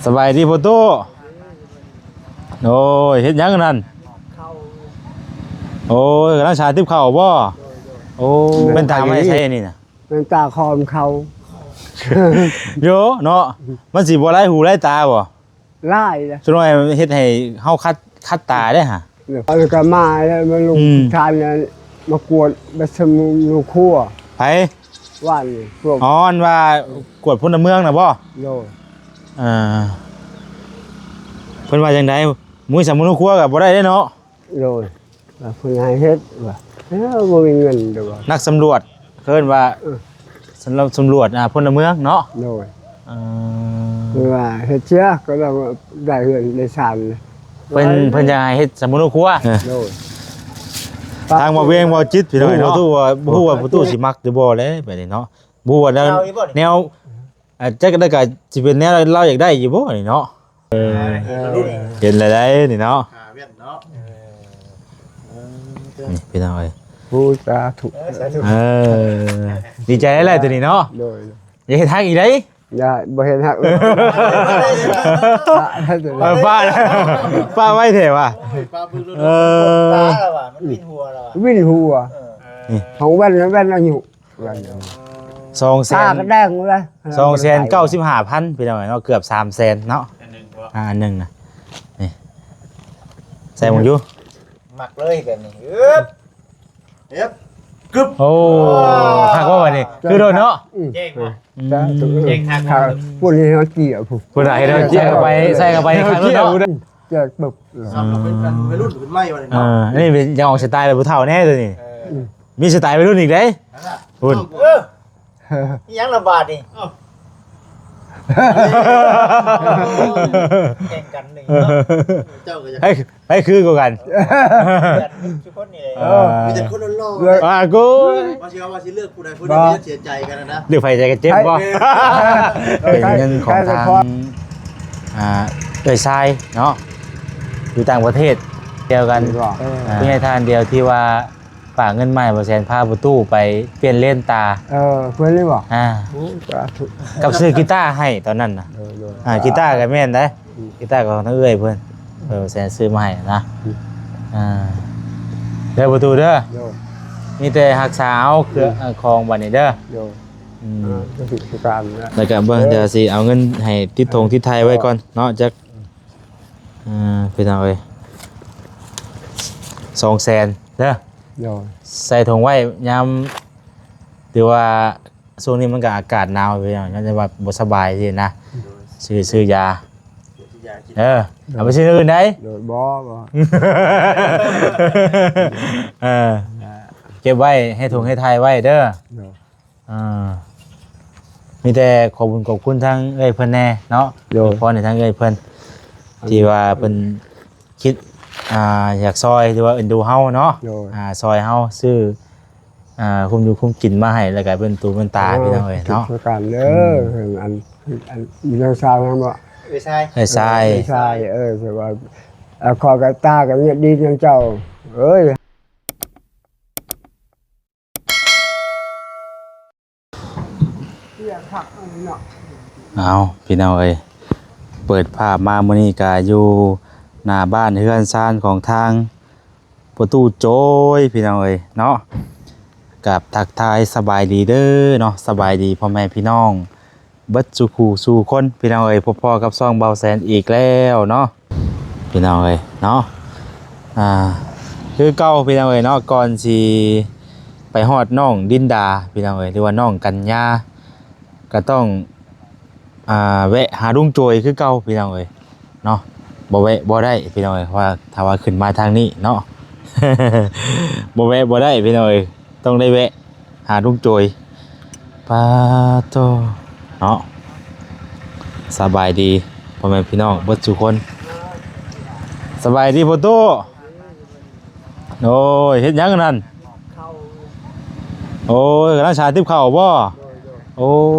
ສະບາຍດີພໍ່ຕູ້. ໂອ້ຍ ເຮັດຫຍັງນັ້ນ? ໂອ້ຍ ກຳລັງສາທິບເຂົ້າບໍ່? ໂອ້ຍ ແວ່ນຕາໄວ້ໃສນີ້ນະ? ແວ່ນຕາຄອມເຂົາ ໂຢເນາະ. ມັນຊິບໍ່ຫຼາຍຫູຫຼາຍຕາບໍ່? ຫຼາຍລະ ສ່ວນຫຼາຍເຮັດໃຫ້ເຮົາຄັດ ຄັດຕາເດ້ຫະ. ເອີ ເອົາກະມາແລ້ວມາລົງ ອືມ ທານນັ້ນ ມາກວດບັດສະໝູນຄົວ. ໃຜ? ວານນີ້ພວກ ອໍ ອັນວ່າກວດພົນລະເມືອງນະບໍ່? ໂດຍ. ເອີ ເພິ່ນວ່າຈັ່ງໃດ? ໝູສະໝູນຄົວກະບໍ່ໄດ້ເດ້ເນາະ? ໂດຍ. ວ່າເພິ່ນໃຫ້ເຮັດວ່າ ເອີ ບໍ່ມີເງິນດອກວ່າ ນັກສຳຫຼວດ ເອີ້ນວ່າ ເອີ ສຳລັບສຳຫຼວດ ອ່າ ພົນລະເມືອງເນາະ. ໂດຍ. ເອີ ເພິ່ນວ່າເຮັດເສຍກໍລະໄດ້ເຮືອນໄດ້ຊານ. ເພິ່ນ ເພິ່ນຢາກໃຫ້ເຮັດສຳມະໂນຄົວ. ເອີ ໂດຍ. ທາງບ່າວວຽງ ບ່າວຈິດ ພີ່ນ້ອງເນາະ ບໍ່ຮູ້ວ່າ ບໍ່ຮູ້ວ່າພໍ່ຕູ້ຊິມັກຫຼືບໍ່ແຫຼະແບບນີ້ເນາະ. ບໍ່ຮູ້ວ່າແນວ ແນວ ອາ ຈັກໄດ້ກໍຊິເປັນແນວລາວຢາກໄດ້ຢູ່ບໍ່ນີ້ເນາະ? ເອີ ເອີ ເຫັນແລ້ວໄດ໋ນີ້ເນາະ ຫາແວ່ນເນາະ. ເອີ ນີ້ພີ່ນ້ອງເອີຍ ໂອ້ ສາທຸ ເອີ ສາທຸ ເອີ ດີໃຈຫຼາຍໆ ໂຕນີ້ເນາະ. ໂດຍ. ຢ່າເຮັດຮັກອີກໄດ໋. ຢ່າ ບໍ່ເຮັດຮັກ. ເອີ ປະ ປະໄວ້ແທ້ວ່າ. ເອີ ມັນວິນຫົວແລ້ວ ວິນຫົວ. ເອີ ນີ້ ຂອງແວ່ນ ແວ່ນອາຍຸ ສອງແສນ ຕາກະແດງເລີຍ ສອງແສນເກົ້າສິບຫ້າພັນ ພີ່ນ້ອງເອີຍເນາະ ເກືອບສາມແສນເນາະ. ອັນໜຶ່ງບໍ່? ອ່າ ອັນໜຶ່ງນະ ນີ້ ໃສ່ເບິ່ງຢູ່ ມັກເລີຍແບບນີ້. ເອີບ ເອີບ ກຶບ ໂອ້ ໂອ້ ຄັກບໍ່ບັດນີ້? ຄືໂດນເນາະ ອືມ ເກັ່ງບໍ່? ອືມ ເກັ່ງຄັກບໍ່? ພຸ້ນເຮັດເຮົາເຈ້ຍ ພຸ້ນ ພຸ້ນນະ ເຮັດເຮົາເຈ້ຍ ເອົາໄປໃສ່ເຂົ້າໄປຄັກເລີຍເນາະ. ເຈ້ຍປຶບ ເອີ ເຈົ້າກໍເປັນອັນໄວລຸ້ນຂຶ້ນໃໝ່ວ່ານີ້ເນາະ. ເອີ ອັນນີ້ເປັນ ຢາກອອກສະໄຕແບບຜູ້ເຖົ້າແດ່ໂຕນີ້. ເອີ ອືມ ມີສະໄຕໄວລຸ້ນອີກເດ້. ພຸ້ນ ເອີ ອີຫຍັງລະບາດນີ້? ເອົ້າ ແຂ່ງກັນນີ້ເນາະ ເຈົ້າກໍຢາກ ໃຜ ໃຜຄືກວ່າກັນ? ທຸກຄົນນີ້ແຫຼະ. ເອີ ມີແຕ່ຄົນຫຼໍ່ໆ. ອ່າ ກູ ວ່າຊິເອົາ ວ່າຊິເລືອກຜູ້ໃດຜູ້ໜຶ່ງ ບໍ່ ເສຍໃຈກັນນະ. ເລືອກໃຜໃຈກໍເຈັບບໍ່? ເປັນເງິນຂອງທາງ ອ່າ ເອື້ອຍຊາຍເນາະ ຢູ່ຕ່າງປະເທດດຽວກັນ. ເອີ ຜູ້ໃຫຍ່ທ່ານດຽວທີ່ວ່າ ຝາກເງິນມາໃຫ້ບ່າວແສນ ພາພໍ່ຕູ້ໄປປ່ຽນເລນຕາ. ເອີ ເພິ່ນນີ້ບໍ່? ອ່າ ໂອ້ ສາທຸ. ກັບຊື້ກີຕາໃຫ້ຕອນນັ້ນນະ. ໂດຍ ໂດຍ. ອ່າ ກີຕາກໍແມ່ນໄດ໋. ອືມ ກີຕາຂອງທາງເອື້ອຍເພິ່ນ ເອີ ແສນຊື້ມາໃຫ້ນະ. ອືມ ອ່າ ເດີພໍ່ຕູ້ເດີ. ໂດຍ. ມີແຕ່ຮັກສາເອົາເຄື່ອງ ອືມ ຂອງບັດນີ້ເດີ. ໂດຍ. ອືມ ອ່າ ກໍຄືການນະ ແລ້ວກໍເບິ່ງ ເອີ ດຽວຊິເອົາເງິນໃຫ້ຕິດຖົງຕິດໄທໄວ້ກ່ອນເນາະ ຈັກ ອ່າ ພີ່ນ້ອງເອີຍ ສອງແສນເດີ. ໂດຍ. ໃສ່ຖົງໄວ້ຍາມ ຫຼືວ່າຊ່ວງນີ້ມັນກໍອາກາດໜາວ ພີ່ນ້ອງ ຍາມວ່າບໍ່ສະບາຍຊີ້ນະ. ໂດຍ. ຊື້ ຊື້ຢາ ຊື້ຢາກິນ. ເອີ ໂດຍ. ເອົາໄປຊື້ອື່ນໄດ໋. ໂດຍ. ບໍ່ ບໍ່. ເອີ ເກັບໄວ້ໃຫ້ຖົງໃຫ້ໄທໄວ້ເດີ. ໂດຍ. ອ່າ ມີແຕ່ຂອບບຸນຂອບຄຸນທາງເອື້ອຍເພິ່ນແດ່ເນາະ. ໂດຍ. ອວຍພອນໃຫ້ທາງເອື້ອຍເພິ່ນ ທີ່ວ່າເພິ່ນຄິດ ອ່າ ຢາກຊ່ອຍ ຫຼືວ່າເອັນດູເຮົາເນາະ. ໂດຍ. ອ່າ ຊ່ອຍເຮົາຊື້ ອ່າ ຄຸມຢູ່ຄຸມກິນມາໃຫ້ ແລ້ວກໍເປັນຕູເປັນຕາ ພີ່ນ້ອງເອີຍເນາະ. ຊ່ວຍກັນເດີ. ອືມ ອັນ ອັນ ຢູ່ທາງຊາວນັ້ນບໍ່? ເອື້ອຍຊາຍ ເອື້ອຍຊາຍ ເອີ ເອື້ອຍຊາຍ. ເອີ ແຕ່ວ່າ ເອີ ຂໍກະຕາກັນເນຍ ດີນຳເຈົ້າເອີຍ. ເອົາ ພີ່ນ້ອງເອີຍ ເປີດພາບມາມື້ນີ້ກະຢູ່ໜ້າບ້ານເຮືອນຊານຂອງທາງພໍ່ຕູ້ໂຈຍ ພີ່ນ້ອງເອີຍເນາະ. ກາບທັກທາຍສະບາຍດີເດີເນາະ ສະບາຍດີພໍ່ແມ່ພີ່ນ້ອງ ເບິດສູ່ຄູ່ສູ່ຄົນ ພີ່ນ້ອງເອີຍ. ພົບພໍ້ກັບຊ່ອງເບົາແສນອີກແລ້ວເນາະ ພີ່ນ້ອງເອີຍເນາະ. ອ່າ ຄືເກົ່າ ພີ່ນ້ອງເອີຍເນາະ ກ່ອນຊິໄປຮອດນ້ອງດິນດາ ພີ່ນ້ອງເອີຍ ຫຼືວ່ານ້ອງກັນຍາ ກໍຕ້ອງ ອ່າ ແວະຫາລຸງໂຈຍຄືເກົ່າ ພີ່ນ້ອງເອີຍເນາະ. ບໍ່ແວະບໍ່ໄດ້ ພີ່ນ້ອງເອີຍ ເພາະວ່າຖ້າວ່າຂຶ້ນມາທາງນີ້ເນາະ ບໍ່ແວະບໍ່ໄດ້ ພີ່ນ້ອງເອີຍ ຕ້ອງໄດ້ແວະ ຫາລຸງໂຈຍ. ປາໂຕເນາະ ສະບາຍດີພໍ່ແມ່ພີ່ນ້ອງເບິດສູ່ຄົນ. ສະບາຍດີພໍ່ຕູ້. ໂອ້ຍ ເຮັດຫຍັງນັ້ນ? ໂອ້ຍ ກຳລັງສາທິບເຂົ້າບໍ່? ໂອ້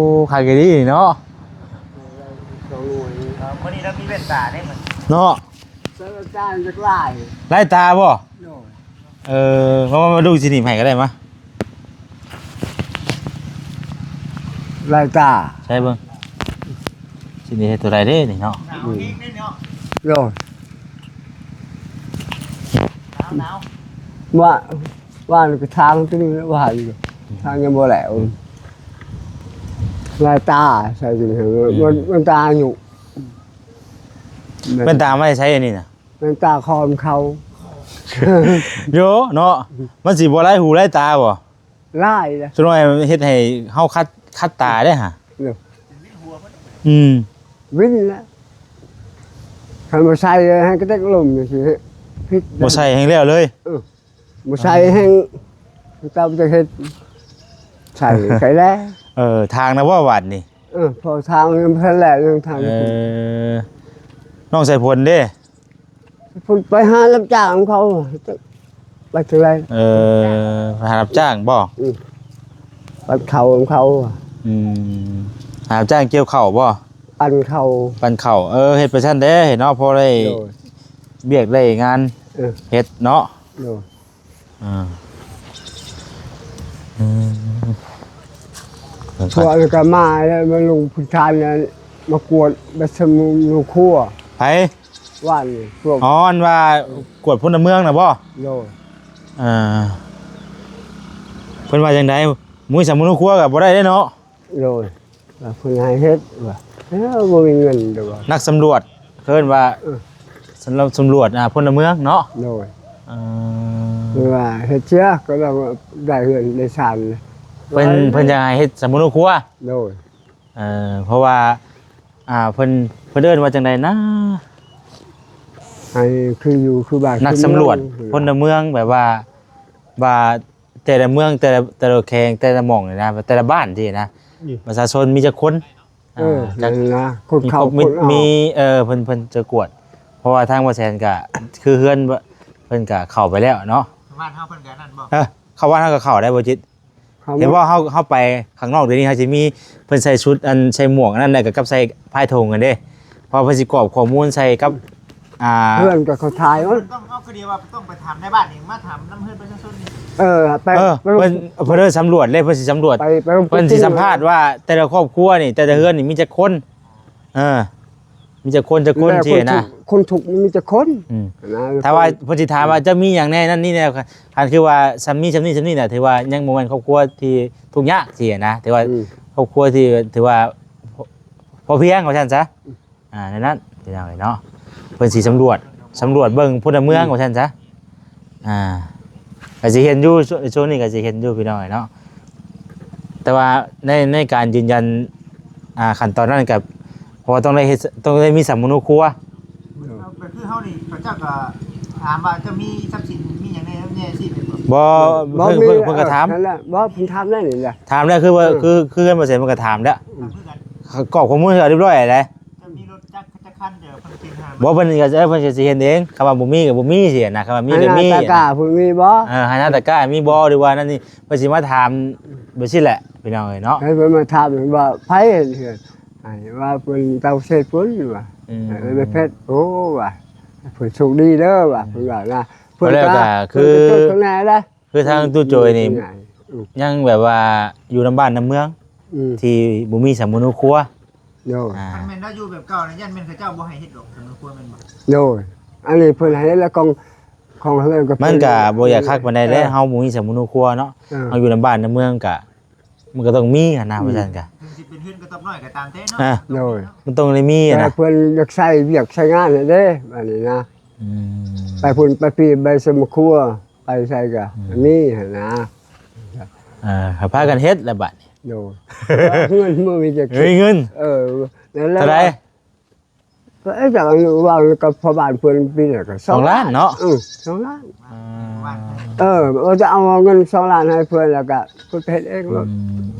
ຄັກອີ່ຫຼີເນາະ. ມື້ນີ້ລາວມີແວ່ນຕາເດ້ມື້ນີ້ເນາະ. ຫຼາຍຕາບໍ່? ເອີ ມາ ມາ ມາດູຊິໜີບໃຫ້ກໍໄດ້ມາ. ລາຍຕາ ໃສ່ເບິ່ງ ຊິໜີບໃຫ້ຕົວໃດເດ້ນີ້ເນາະ. ໂດຍ ໜາວໆ ວ່າ ວ່າກໍທາງຕົວນີ້ວ່າຢູ່ ທາງຍັງບໍ່ແລ້ວ ລາຍຕາໃສ່ຢູ່ ມັນ ມັນຕາຢູ່ ແວ່ນຕາມາແຕ່ໃສອັນນີ້ນະ? ແວ່ນຕາຂອງເຂົາ ໂຢເນາະ ມັນຊິບໍ່ຫຼາຍຫູຫຼາຍຕາບໍ່? ຫຼາຍນະ ສ່ວນຫຼາຍເຮັດໃຫ້ເຮົາຄັດ ຄັດຕາເດ້ຫະ ເນາະ ອືມ ວິນລະ ຄັນບໍ່ໃສ່ໃຫ້ກະແຕກລົມນີ້ຊິຜິດ ບໍ່ໃສ່ແຮງແລ້ວເລີຍ ເອີ ບໍ່ໃສ່ແຮງ ເຈົ້າຈະເຮັດ ໃສ່ໄປແລ້ວ ເອີ ທາງນະບໍ່ບາດນີ້ ເອີ ພໍທາງຍັງບໍ່ທັນແລ້ວ ຍັງທາງ ເອີ ນ້ອງສາຍຝົນເດ້? ເພິ່ນໄປຫາຮັບຈ້າງຂອງເຂົາ ໄປເທົ່າໃດ ເອີ ໄປຫາຮັບຈ້າງບໍ່? ອືມ ປັນເຂົ້າຂອງເຂົາ ອືມ ຫາຮັບຈ້າງກ່ຽວເຂົ້າບໍ່? ປັນເຂົ້າ ປັນເຂົ້າ ເອີ ເຮັດໄປຊັ້ນແດ່ເນາະ ພໍໄດ້ ໂດຍ ວຽກໄດ້ງານ ເອີ ເຮັດເນາະ ໂດຍ ອ່າ ອືມ ພວກນັ້ນກໍມາແລ້ວ ມາລົງພື້ນຖານນັ້ນ ມາກວດບັດສະໝູນຄົວ ໃຜ? ວານນີ້ພວກ ອໍ ອັນວ່າກວດພົນລະເມືອງນະບໍ່? ໂດຍ ເອີ ເພິ່ນວ່າຈັ່ງໃດ? ໝູສະໝູນຄົວກໍບໍ່ໄດ້ເດ້ເນາະ? ໂດຍ ວ່າເພິ່ນໃຫ້ເຮັດວ່າ ເອີ ບໍ່ມີເງິນດອກວ່າ ນັກສຳຫຼວດ ເອີ້ນວ່າ ເອີ ສຳ ສຳຫຼວດ ອ່າ ພົນລະເມືອງເນາະ ໂດຍ ເອີ ເພິ່ນວ່າເຮັດເສຍກໍລະໄດ້ເຮືອນໄດ້ຊານ ເພິ່ນ ເພິ່ນຢາກໃຫ້ເຮັດສຳມະໂນຄົວ ໂດຍ ເອີ ເພາະວ່າ ອ່າ ເພິ່ນ ເພິ່ນເອີ້ນວ່າຈັ່ງໃດນະ ໃຫ້ຄືຢູ່ຄືບ້ານ ນັກສຳຫຼວດ ຄືເມືອງ ພົນລະເມືອງ ແບບວ່າ ວ່າ ແຕ່ລະເມືອງ ແຕ່ລະ ແຕ່ລະແຂວງ ແຕ່ລະໝ່ອງນີ້ນະ ແຕ່ລະບ້ານຊີ້ນະ ອືມ ປະຊາຊົນມີຈັກຄົນ ເອີ ອ່າ ຈັກ ນັ້ນນະ ຄົນເຂົ້າ ມີຄົນອອກ ມີ ເອີ ເພິ່ນ ເພິ່ນຈະກວດ ເພາະວ່າທາງບໍ່ແສນກະ ຄືເຮືອນ ເພິ່ນກະເຂົ້າໄປແລ້ວເນາະ ບ້ານເຮົາເພິ່ນກະນັ້ນບໍ່ ເອີ ເຂົ້າບ້ານເຮົາກະເຂົ້າໄດ້ບໍ່ຈິດ ເຫັນບໍ່ ເຮົາ ເຮົາໄປຂ້າງນອກດຽວນີ້ ເຮົາຊິມີ ເພິ່ນໃສ່ຊຸດ ອັນ ໃສ່ໝວກອັນນັ້ນ ແລ້ວກໍກັບໃສ່ພາຍຖົງຫັ້ນເດ້ ເພາະເພິ່ນຊິກອກຂໍ້ມູນໃສ່ກັບ ອ່າ ເພື່ອນກໍເຂົາຖ່າຍ ເພິ່ນຕ້ອງເອົາ ຄືດຽວວ່າຕ້ອງໄປຖາມນາຍບ້ານນີ້ ມາຖາມນຳເຮືອນປະຊາຊົນນີ້ ເອີ ໄປ ເອີ ເພິ່ນ ເພິ່ນເດີນສຳຫຼວດເດ້ ເພິ່ນຊິສຳຫຼວດ ໄປ ເພິ່ນຊິສຳພາດວ່າແຕ່ລະຄອບຄົວນີ້ ແຕ່ລະເຮືອນນີ້ມີຈັກຄົນ ເອີ ມີຈັກຄົນ ຈັກຄົນ ແລ້ວ ຊີ້ນະ ຄົນທຸກ ຄົນທຸກມີຈັກຄົນ ອືມ ນະ ຖ້າວ່າເພິ່ນຊິຖາມວ່າຈະມີຫຍັງແດ່ນັ້ນນີ້ແນ່ ຄັນຄືວ່າຊ່ຳນີ້ ຊ່ຳນີ້ ຊ່ຳນີ້ນະ ຖືວ່າຍັງບໍ່ແມ່ນຄອບຄົວທີ່ທຸກຍາກຊີ້ນະ ຖືວ່າ ອືມ ຄອບຄົວທີ່ຖືວ່າພໍ ພໍພຽງວ່າຊັ້ນຊະ ອືມ ອ່າ ໃນນັ້ນພີ່ນ້ອງເອີຍເນາະ ເພິ່ນຊິສຳຫຼວດ ສຳຫຼວດເບິ່ງພົນລະເມືອງ ອືມ ວ່າຊັ້ນຊະ ອ່າ ກໍຊິເຫັນຢູ່ ຊ່ວງ ຊ່ວງນີ້ກໍຊິເຫັນຢູ່ພີ່ນ້ອງເອີຍເນາະ ແຕ່ວ່າໃນ ໃນການຢືນຢັນ ອ່າ ຂັ້ນຕອນນັ້ນກໍ ເພາະວ່າຕ້ອງໄດ້ເຮັດ ຕ້ອງໄດ້ມີສຳມະໂນຄົວ ກໍຄືເຮົານີ້ ເຂົາເຈົ້າກໍຖາມວ່າເຈົ້າມີຊັບສິນມີຫຍັງແດ່ ແດ່ຊີ້ແມ່ນບໍ່? ບໍ່ ບໍ່ ເພິ່ນ ມີ ເພິ່ນ ເພິ່ນກໍຖາມ ເອີ ນັ້ນແຫຼະ ບໍ່ ເພິ່ນຖາມແລ້ວນີ້ແຫຼະ ຖາມແລ້ວ ຄືວ່າ ເອີ ຄື ຄືເພິ່ນບໍ່ເຊັນ ເພິ່ນກໍຖາມແລ້ວ ອືມ ກອກຂໍ້ມູນໃຫ້ລຽບຮ້ອຍແລ້ວ ເຈົ້າມີລົດຈັກ ຈັກຄັນ ດຽວເພິ່ນເຊັນໃຫ້ ບໍ່ ເພິ່ນກໍ ເອີ ເພິ່ນກໍຊິເຫັນເອງ ຄຳວ່າບໍ່ມີກໍບໍ່ມີຊີ້ນະ ຄຳວ່າມີກໍມີ ໃຫ້ໜ້າຕາກ້າ ເພິ່ນມີບໍ່ ເອີ ໃຫ້ໜ້າຕາກ້າມີບໍ່ ຫຼືວ່ານັ້ນນີ້ ເພິ່ນຊິມາຖາມແບບຊີ້ແຫຼະ ພີ່ນ້ອງເອີຍເນາະ ໃຫ້ເພິ່ນມາຖາມວ່າໃຜເຮັດເຮືອນ ໃຫ້ວ່າເພິ່ນເຕົາເສດເພິ່ນວ່າ ອືມ ເອີ ແມ່ເພັດ ໂອ້ ວ່າ ເພິ່ນໂຊກດີເດີວ່າ ອືມ ເພິ່ນວ່ານະ ເພິ່ນກໍ ກໍຄື ເພິ່ນກໍເຈົ້າຂະແນນແຫຼະ ຄືທາງຕູ້ໂຈຍນີ້ ອືມ ຍັງແບບວ່າຢູ່ນຳບ້ານນຳເມືອງ ອືມ ທີ່ບໍ່ມີສຳມະໂນຄົວ ໂດຍ ອ່າ ຄັນແມ່ນລາວຢູ່ແບບເກົ່ານະ ຢ້ານແມ່ນເຂົາເຈົ້າບໍ່ໃຫ້ເຮັດດອກ ສຳມະໂນຄົວແມ່ນບໍ່? ໂດຍ ອັນນີ້ເພິ່ນໃຫ້ເຮັດແລ້ວ ຂອງ ຂອງເຮືອນກໍ ມັນກໍບໍ່ຢາກຄັກປານໃດແຫຼະ ເອີ ເຮົາບໍ່ມີສຳມະໂນຄົວເນາະ ເອີ ເຮົາຢູ່ນຳບ້ານນຳເມືອງກະ ມັນກໍຕ້ອງມີຫັ້ນນະ ອືມ ວ່າຊັ້ນກະ ເຖິງຊິເປັນເຮືອນກະຕອບນ້ອຍກໍຕາມແຕ່ເນາະ ອ່າ ໂດຍ ມັນຕ້ອງໄດ້ມີຫັ້ນນະ ແຕ່ເພິ່ນຢາກໃຊ້ວຽກໃຊ້ງານຫັ້ນເດ້ ບາດນີ້ນະ ອືມ ໄປພຸ້ນໄປພີ້ ໃບສຳມະຄົວ ໄປໃສກະ ອືມ ມີຫັ້ນນະ ເອີ ກໍພາກັນເຮັດແຫຼະບາດນີ້ ໂດຍ ເງິນບໍ່ມີຈັກ ເອີ ເງິນ ເອີ ນັ້ນແຫຼະ ເທົ່າໃດ? ກໍເອີ ຈາກເວົ້າກັບພໍ່ບ້ານເພິ່ນປີນັ້ນກໍສອງ ສອງລ້ານເນາະ ເອີ ສອງລ້ານ ອືມ ເອີ ວ່າຈະເອົາເງິນສອງລ້ານໃຫ້ເພິ່ນ ແລ້ວກໍເພິ່ນໄປເຮັດເອງໂລດ ອືມ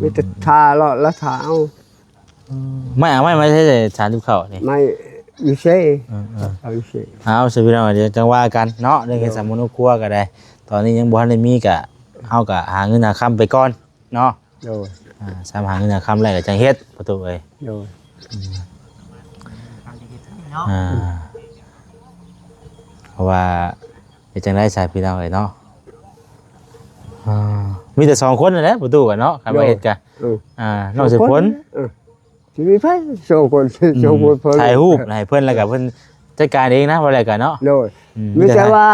ມີແຕ່ຖ້າເລາະ ແລ້ວຖ້າເອົາ ອືມ ໄມ້ ເອົາໄມ້ມາໃຊ້ສານຈຸດເຂົ້ານີ້ ໄມ້ຢູ່ເຊ ເອີ ເອີ ເອົາຢູ່ເຊ ເອົາ ຊິພີ່ນ້ອງ ດຽວຈັ່ງວ່າກັນເນາະ ເລື່ອງເຮັດ ໂດຍ ສຳມະໂນຄົວກໍໄດ້ ຕອນນີ້ຍັງບໍ່ທັນໄດ້ມີ ກະ ເຮົາກະຫາເງິນຫາຄຳໄປກ່ອນ ເນາະ ໂດຍ ອ່າ ຊຳຫາເງິນຫາຄຳແລ້ວກໍຈັ່ງເຮັດ ປະຕູເອີຍ ໂດຍ ອືມ ອ່າ ເພາະວ່າເຮັດຈັ່ງໃດຊະ ພີ່ນ້ອງເອີຍເນາະ ອ່າ ມີແຕ່ສອງຄົນນັ້ນແຫຼະ ປະຕູກັນເນາະ ຄັນວ່າເຮັດກະ ໂດຍ ອືມ ອ່າ ນ້ອງເສຍຜົນ ເອີ ມີໃຜ ສອງຄົນ ອືມ ສອງຄົນ ຖ່າຍຮູບໃຫ້ເພິ່ນ ແລ້ວກໍເພິ່ນຈັດການເອງນະ ວ່າແລ້ວກໍເນາະ ໂດຍ ອືມ ມີແຕ່ວ່າ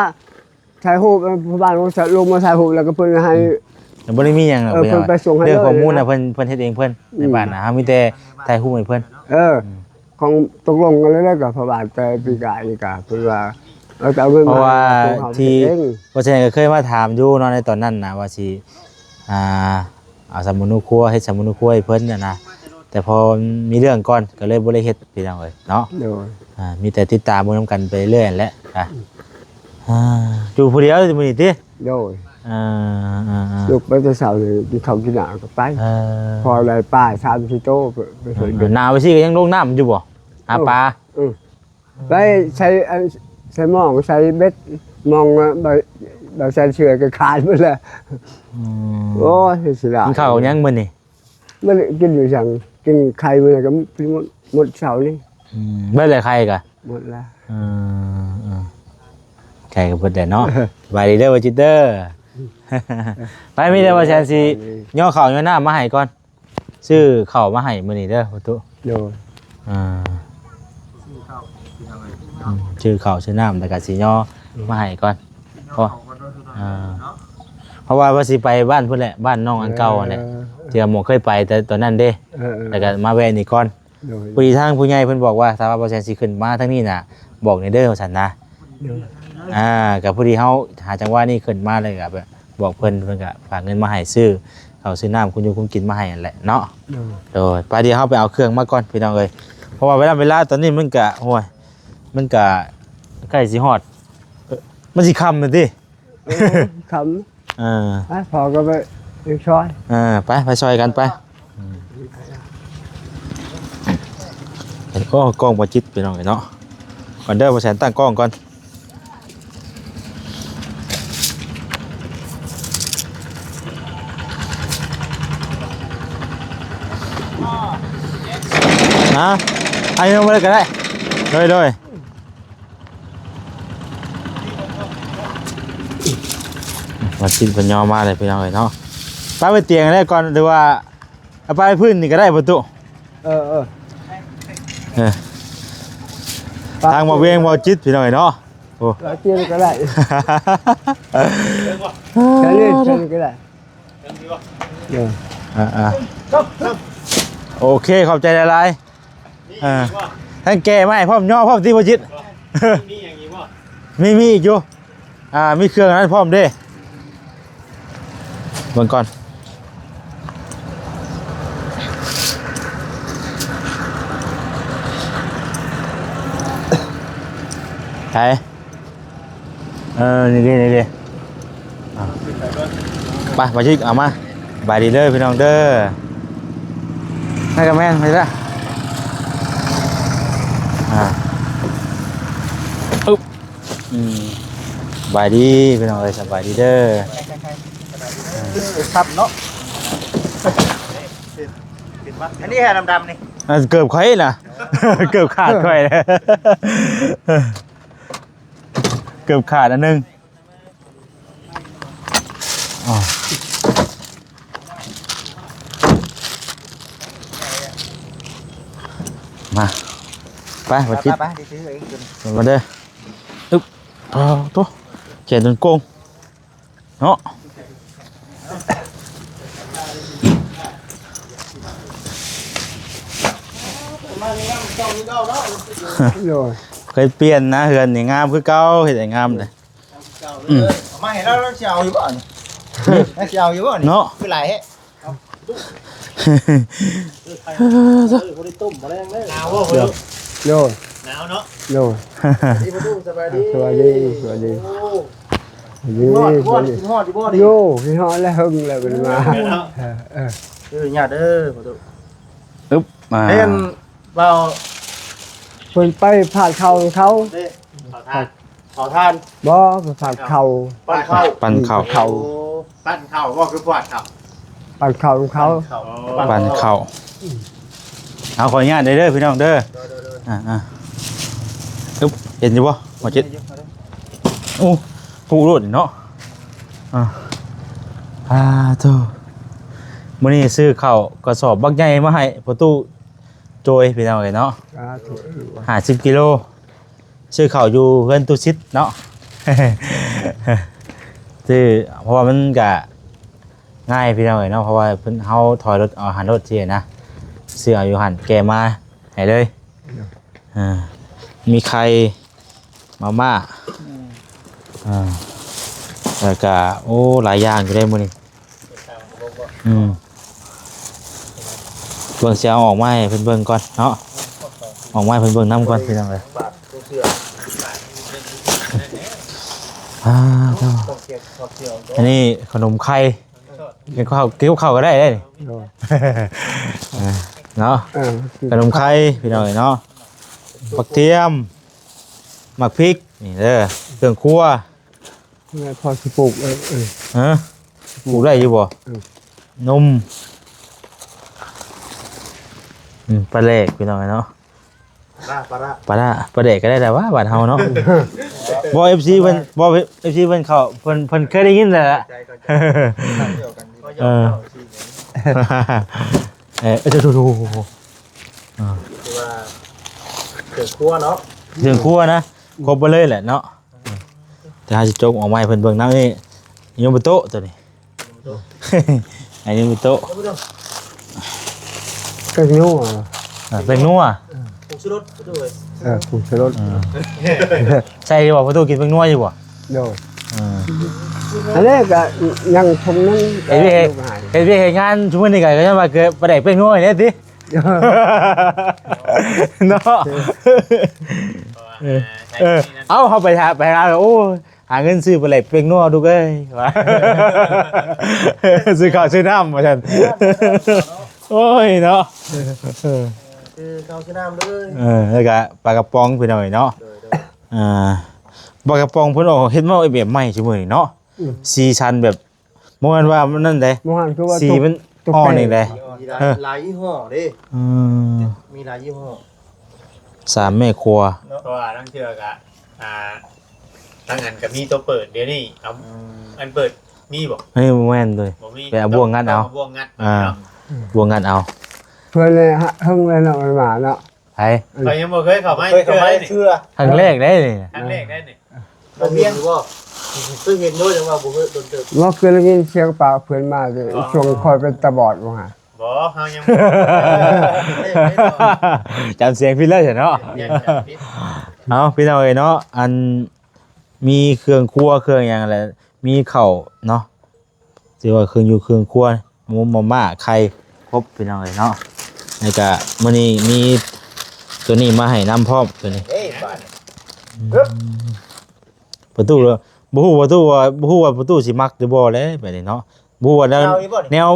ຖ່າຍຮູບ ເອີ ພໍ່ບ້ານລົງມາຖ່າຍຮູບ ແລ້ວກໍເພິ່ນໃຫ້ ອືມ ບໍ່ໄດ້ມີຫຍັງດອກ ເອີ ເພິ່ນໄປສົ່ງໃຫ້ເລີຍ ເລື່ອງຂໍ້ມູນນະ ເພິ່ນ ເພິ່ນເຮັດເອງເພິ່ນ ອືມ ໃນບ້ານນະ ເຮົາມີແຕ່ຖ່າຍຮູບໃຫ້ເພິ່ນ ເອີ ອືມ ຂອງຕົກລົງກັນແລ້ວກໍພໍ່ບ້ານ ແຕ່ປີກາຍນີ້ກໍເພິ່ນວ່າ ເອີ ຈະເອົາເງິນ ເພາະວ່າ ມາໃຫ້ພວກເຮົາ ທີ່ ເຮັດເອງ ບໍ່ແຊນກໍເຄີຍມາຖາມຢູ່ເນາະ ໃນຕອນນັ້ນນະ ວ່າຊິ ອ່າ ເອົາສຳມະໂນຄົວ ເຮັດສຳມະໂນຄົວໃຫ້ເພິ່ນຫັ້ນນະ ແຕ່ພໍມີເລື່ອງກ່ອນ ກໍເລີຍບໍ່ໄດ້ເຮັດ ພີ່ນ້ອງເອີຍເນາະ ໂດຍ ອ່າ ມີແຕ່ຕິດຕາມເບິ່ງນຳກັນໄປເລື້ອຍຫັ້ນແຫຼະ ອ່າ ອ່າ ຢູ່ຜູ້ດຽວມື້ນີ້ຕິ ໂດຍ ເອີ ເອີ ເອີ ລຸກໄປແຕ່ເຊົ້ານີ້ ກິນເຂົ້າກິນນ້ຳກໍໄປ ເອີ ພໍໄດ້ປາສາມສີ່ໂຕ ໄປ ໄປຊ່ອຍເກັບ ໜາວໄປຊີ້ກໍຍັງລົງນ້ຳຢູ່ບໍ່ ຫາປາ ເອີ ໄປໃສ່ອັນ ໃສ່ໝອງ ໃສ່ເບັດ ໝອງ ເອີ ບ່າວ ບ່າວແສນເຊື່ອກໍຂາດໝົດແລ້ວ ອືມ ໂອ້ຍ ເສຍດາຍ ກິນເຂົ້າຫຍັງມື້ນີ້? ມື້ນີ້ກິນຢູ່ຫຍັງ? ກິນໄຂ່ມື້ນີ້ກໍໝົດ ໝົດເຊົ້ານີ້ ອືມ ເບິດແລ້ວໄຂ່ກະ ໝົດແລ້ວ ເອີ ເອີ ໄຂ່ກໍເບິດແລ້ວເນາະ ສະບາຍດີເດີ ບ່າວຈິດເດີ ໄປ ມີແຕ່ບ່າວແສນຊິຍໍເຂົ້າຍໍນ້ຳມາໃຫ້ກ່ອນ ຊື້ເຂົ້າມາໃຫ້ມື້ນີ້ເດີພໍ່ຕູ້ ໂດຍ ອ່າ ຊື້ເຂົ້າ ພີ່ນ້ອງເອີຍ ອືມ ຊື້ເຂົ້າຊື້ນ້ຳ ແລ້ວກໍຊິຍໍ ອືມ ມາໃຫ້ກ່ອນ ເພາະ ອ່າ ເພາະວ່າວ່າຊິໄປບ້ານພຸ້ນແຫຼະ ບ້ານນ້ອງອັນເກົ່າຫັ້ນແຫຼະ ເອີ ທີ່ວ່າໝໍເຄີຍໄປແຕ່ຕອນນັ້ນເດ້ ເອີ ເອີ ແລ້ວກໍມາແວະນີ້ກ່ອນ ໂດຍ ພໍດີທາງຜູ້ໃຫຍ່ເພິ່ນບອກວ່າ ຖ້າວ່າບ່າວແສນຊິຂຶ້ນມາທາງນີ້ນະ ບອກແດ່ເດີ ວ່າຊັ້ນນະ ໂດຍ ອ່າ ກໍພໍດີເຮົາຫາຈັງຫວະນີ້ຂຶ້ນມາ ແລ້ວກໍແບບ ບອກເພິ່ນ ເພິ່ນກໍຝາກເງິນມາໃຫ້ຊື້ເຂົ້າຊື້ນ້ຳ ຄຸນຢູ່ຄຸນກິນມາໃຫ້ຫັ້ນແຫຼະເນາະ ໂດຍ ໂດຍ ໄປ ດຽວເຮົາໄປເອົາເຄື່ອງມາກ່ອນ ພີ່ນ້ອງເອີຍ ເພາະວ່າເວລາ ເວລາຕອນນີ້ມັນກະ ໂອ້ຍ ມັນກະໃກ້ຊິຮອດ ເອີ ມັນຊິຄ່ຳແລ້ວຕິ ເອີ ຄ່ຳ ເອີ ໄປ ພໍ່ກໍໄປຊ່ອຍ ເອີ ໄປ ໄປຊ່ອຍກັນໄປ ອືມ ໂອ້ ກ້ອງບໍ່ຈິດ ພີ່ນ້ອງເອີຍເນາະ ກ່ອນເດີ ບໍ່ແຊນຕັ້ງກ້ອງກ່ອນ ນະ ອັນນີ້ລົງມາເລີຍກໍໄດ້ ໂດຍ ໂດຍ ມາກິນເພິ່ນຍໍມາເລີຍ ພີ່ນ້ອງເອີຍເນາະ ປະໄວ້ຕຽງໄດ້ກ່ອນ ຫຼືວ່າ ເອົາປະໄວ້ພື້ນນີ້ກໍໄດ້ ປະຕູ ເອີ ເອີ ເອີ ທາງໝໍວຽງ ໝໍຈິດ ພີ່ນ້ອງເອີຍເນາະ ໂອ້ ປະໄວ້ຕຽງກໍໄດ້ ແຄ່ນີ້ ແຄ່ນີ້ກໍໄດ້ ເອີ ອ່າໆ ໂອເຄ ຂອບໃຈຫຼາຍໆ ອ່າ ທັງແກ່ມາໃຫ້ພ້ອມ ຍໍພ້ອມຕິ ບໍ່ຈິດ ມີຫຍັງອີກບໍ່? ມີ ມີອີກຢູ່ ອ່າ ມີເຄື່ອງອັນນັ້ນພ້ອມເດ້ ເບິ່ງກ່ອນ ໃສ? ເອີ ນີ້ເດ້ ນີ້ເດ້ ອ່າ ໄປ ບໍ່ຈິດ ເອົາມາ ສະບາຍດີເດີພີ່ນ້ອງເດີ ນັ້ນກໍແມ່ນ ໄປລະ ອ່າ ອຶບ ອືມ ສະບາຍດີພີ່ນ້ອງເອີຍ ສະບາຍດີເດີ ເອີ ຊ້ຳເນາະ ອັນນີ້ແຮດຳໆນີ້ ອັນເກີບຂ້ອຍນະ ເກີບຂາດຂ້ອຍ ເກີບຂາດອັນໜຶ່ງ ອໍ ມາ ໄປ ບໍ່ຈິດ ໄປ ໄປ ໄປ ມາເດີ ອຶບ ເອົາໂຕ ແຂນຈົນໂກງ ເນາະ ໂດຍ ເຄີຍປ່ຽນນະ ເຮືອນນີ້ງາມຄືເກົ່າ ເຮັດໃຫ້ງາມເດ້ ອືມ ເອົາມາໃຫ້ລາວ ລາວຊິເອົາຢູ່ບໍ່ນີ້? ລາວຊິເອົາຢູ່ບໍ່ນີ້? ເນາະ ຄືຫຼາຍແທ້ ເອີ ບໍ່ໄດ້ຕົ້ມບໍ່ໄດ້ຫຍັງເລີຍ ໜາວບໍ່? ໂດຍ ໂດຍ ໜາວເນາະ ໂດຍ ສະບາຍດີ ສະບາຍດີ ສະບາຍດີ ໂອ້ ດີ ຄິດຮອດຢູ່ບໍ່ນີ້? ໂອ້ ຄິດຮອດແລ້ວ ເຫິງແລ້ວບໍ່ໄດ້ມາ ເອີ ເອີ ເອີ ຍາດເດີພໍ່ຕູ້ ອຶບ ມາ ເຫັນບ່າວ ເພິ່ນໄປພາດເຂົ້າເຂົາ ເດ້ ເຜົາຖ່ານ ເຜົາຖ່ານ ບໍ່ ໄປພາດເຂົ້າ ປັ່ນເຂົ້າ ປັ່ນເຂົ້າ ໂອ້ ປັ່ນເຂົ້າບໍ່ ຄືພາດເຂົ້າ ປັ່ນເຂົ້າຂອງເຂົາ ປັ່ນເຂົ້າ ປັ່ນເຂົ້າ ເອົາ ຂໍອະນຸຍາດເດີພີ່ນ້ອງເດີ ໂດຍ ໂດຍ ໂດຍ ອ່າໆ ອຶບ ເຫັນຢູ່ບໍ່? ບໍ່ເຈັບ ເຫັນຢູ່ ເຫັນຢູ່ ໂອ້ ຜູ້ໂລດເນາະ ອ່າ ອ່າ ໂທ້ ມື້ນີ້ຊື້ເຂົ້າກະສອບບັກໃຫຍ່ມາໃຫ້ພໍ່ຕູ້ ໂດຍພີ່ນ້ອງເອີຍເນາະ ສາທຸ ຫ້າສິບກິໂລ ຊື້ເຂົ້າຢູ່ເຮືອນຕຸສິດເນາະ ຊື້ ເພາະວ່າມັນກະງ່າຍພີ່ນ້ອງເອີຍເນາະ ເພາະວ່າເພິ່ນ ເຮົາຖອຍລົດເອົາຫັ້ນໂລດຊີ້ນະ ຊື້ເອົາຢູ່ຫັ້ນແກ່ມາໃຫ້ເລີຍ ອ່າ ມີໄຂ່ ມາມ່າ ອືມ ອ່າ ແລ້ວກະ ໂອ້ ຫຼາຍຢ່າງຢູ່ເດ້ມື້ນີ້ ອືມ ເບິ່ງ ຊິເອົາອອກມາໃຫ້ເພິ່ນເບິ່ງກ່ອນເນາະ ອອກມາໃຫ້ເພິ່ນເບິ່ງນຳກ່ອນພີ່ນ້ອງເອີຍ ອ່າ ອັນນີ້ຂະໜົມໄຂ່ ກິນເຂົ້າ ກິນເຂົ້າກໍໄດ້ເດ້ນີ້ ໂດຍ ເນາະ ເອີ ຂະໜົມໄຂ່ພີ່ນ້ອງເອີຍເນາະ ຜັກທຽມ ໝາກພິກ ນີ້ເດີ ເຄື່ອງຄົວ ແມ່ນພໍຊິປູກ ເອີ ເອີ ຮະ ປູກໄດ້ຢູ່ບໍ່? ເອີ ນົມ ອືມ ປາແດກພີ່ນ້ອງເນາະ ປາ ປາ ປາແດກກໍໄດ້ແຫຼະຫວາ ບ້ານເຮົາເນາະ ບໍ່ ເອັຟຊີ ເພິ່ນ ບໍ່ ເອັຟຊີ ເພິ່ນເຂົ້າ ເພິ່ນ ເພິ່ນເຄີຍໄດ້ຍິນແຫຼະ ເອີ ເອີ ໂອ້ໂຫ ອ່າ ຄືວ່າເຄື່ອງຄົວເນາະ ເຄື່ອງຄົວນະ ຄົບເບິດເລີຍແຫຼະເນາະ ແຕ່ເຮົາຊິຈົກອອກມາໃຫ້ເພິ່ນເບິ່ງນຳນີ້ ຍາມາໂຕະໂຕນີ້ ອັນນີ້ຍາມາໂຕະ ແປ້ງນົວ ອ່າ ແປ້ງນົວ ເອີ ຜົງຊູລົດ ເອີ ຜົງຊູລົດ ອ່າ ໃສ່ຢູ່ບໍ່? ປະຕູກິນແປ້ງນົວຢູ່ບໍ່? ໂດຍ ອ່າ ອັນນີ້ກໍຍັງທົ່ງນັ້ນ ເຮັດວຽກ ເຮັດວຽກເຮັດງານຊຸມື້ນີ້ກໍຍ້ອນວ່າເກີດປາແດກແປ້ງນົວນີ້ແຫຼະຕິ ເນາະ ເອີ ເອີ ເອົ້າ ເຮົາໄປຫາ ໄປຫາ ໂອ້ຍ ຫາເງິນຊື້ປາແດກແປ້ງນົວລູກເອີຍ ວ່າ ຊື້ເຂົ້າຊື້ນ້ຳວ່າຊັ້ນ ໂອ້ຍເນາະ ເອີ ຊື້ເຂົ້າຊື້ນ້ຳເລີຍ ເອີ ແລ້ວກະປາກະປ໋ອງພີ່ນ້ອງເອີຍເນາະ ໂດຍໆ ອ່າ ປາກະປ໋ອງເພິ່ນອອກເຮັດມາແບບໃໝ່ຊຸມື້ນີ້ເນາະ ອືມ ສີສັນແບບ ບໍ່ແມ່ນວ່າມັນນັ້ນເດ້ ບໍ່ຫັ້ນຄືວ່າ ສີມັນ ຕົກ ຕົກ ອ່ອນອີກເດ້ ມີຫຼາຍ ເອີ ຫຼາຍຍີ່ຫໍ້ເດ້ ອືມ ມີຫຼາຍຍີ່ຫໍ້ ສາມແມ່ຄົວເນາະ ເພາະວ່າລາງເທື່ອກະ ອ່າ ທາງອັນກະມີຕົວເປີດ ດຽວນີ້ເອົາ ອືມ ອັນເປີດມີບໍ່? ເອີ ບໍ່ແມ່ນເລີຍ ບໍ່ມີ ໄປເອົາບ່ວງງັດເອົາ ຕ້ອງເອົາບ່ວງງັດ ອ່າ ເນາະ ບ່ວງງັດເອົາ ເພື່ອນເລີຍ ເຫິງເລີຍເນາະ ມັນມາເນາະ ໃຜ? ຂ້ອຍຍັງບໍ່ເຄີຍເຂົ້າມາ ບໍ່ເຄີຍເຂົ້າມາເທື່ອ ຄັ້ງແລກເດ້ນີ້ ຄັ້ງແລກເດ້ນີ້ ບໍ່ເຫັນຢູ່ບໍ່? ເຄີຍເຫັນຢູ່ ແຕ່ວ່າບໍ່ເຄີຍ ດົນເຕີບ ບໍ່ເຄີຍໄດ້ຍິນສຽງປາກເພິ່ນມາ ແຕ່ ອໍ ຊ່ວງຂ້ອຍເປັນຕາບອດວ່າ ບໍ່ ເຮົາຍັງ ຈຳສຽງຜິດແລ້ວຊັ້ນເນາະ ຈຳສຽງຜິດ ເອົາ ພີ່ນ້ອງເອີຍເນາະ ອັນມີເຄື່ອງຄົວເຄື່ອງຫຍັງແຫຼະ ມີເຂົ້າເນາະ ຖືວ່າເຄື່ອງຢູ່ເຄື່ອງຄົວ ໝູ ມາມ່າ ໄຂ່ ຄົບ ພີ່ນ້ອງເອີຍເນາະ ແລ້ວກະມື້ນີ້ມີຕົວນີ້ມາໃຫ້ນຳພ້ອມ ຕົວນີ້ ເອີ ບາດນີ້ ອືມ ປະຕູ ບໍ່ຮູ້ວ່າປະຕູວ່າ ບໍ່ຮູ້ວ່າປະຕູຊິມັກຫຼືບໍ່ແຫຼະ ແບບນີ້ເນາະ ບໍ່ຮູ້ວ່າແນວ ແນວ